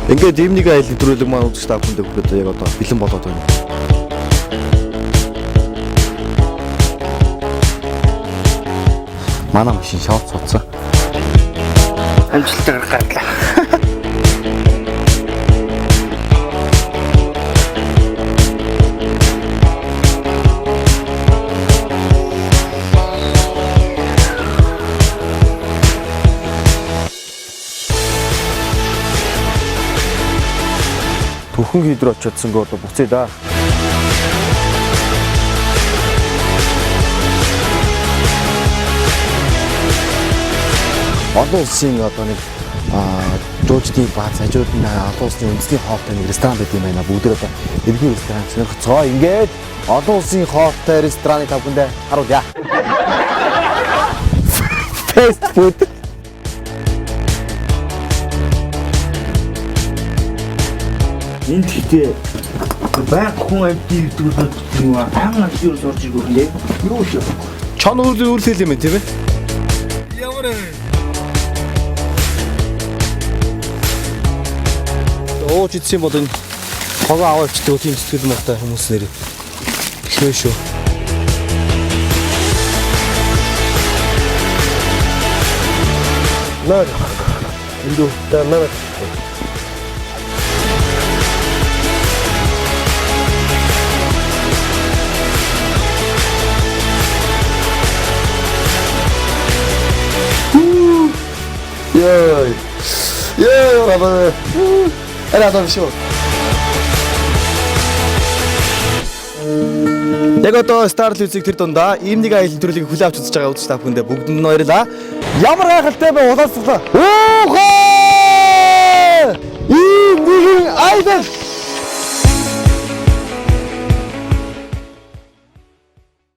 Ингээд ийм нэг аялал нэвтрүүлэг маань үзэгч та бүхэндээ хүргээд яг одоо бэлэн болоод байна. Манай машин шавц цуцсан. Амжилттайгаар гарлаа. Түүхэн хийдрөө очиодсонгүй одоо буцъя да. Олон улсын одоо нэг жууждын бааз хажууд нь олон улсын үндэсний хоолтой нэг ресторан байт юм байна. Бүгд одоо эргийн ресторан сонирхцоо. Ингээд олон улсын хоолтой рестораны та бүхэндээ харуулъя. Fast food. Энд гэхдээ байг хүн амьд ирдэг бол юм аа. Хан амьд юу сурч ирэх юм лээ. Юу шүү. Чон үйл үйл юм тийм ээ? Ямар вэ? Ууж идсэн бол энэ хогоо аваа өвчтөг тийм сэтгэл муутай хүмүүс нэр. Тэгшвэ шүү. Наа. Энд үү. Та наа. Йой. Йой, рабаа. Арай одоо биш үү? Яг одоо Star Music тэр дундаа ийм нэг аялал төрлийг хүлээн авч үзэж байгаа үзэгч та бүхэндээ бүгдэнд нь баярлалаа. Ямар гайхалтай бэ улаанцлаа. Уухаа! Ийм нэгэн аялал.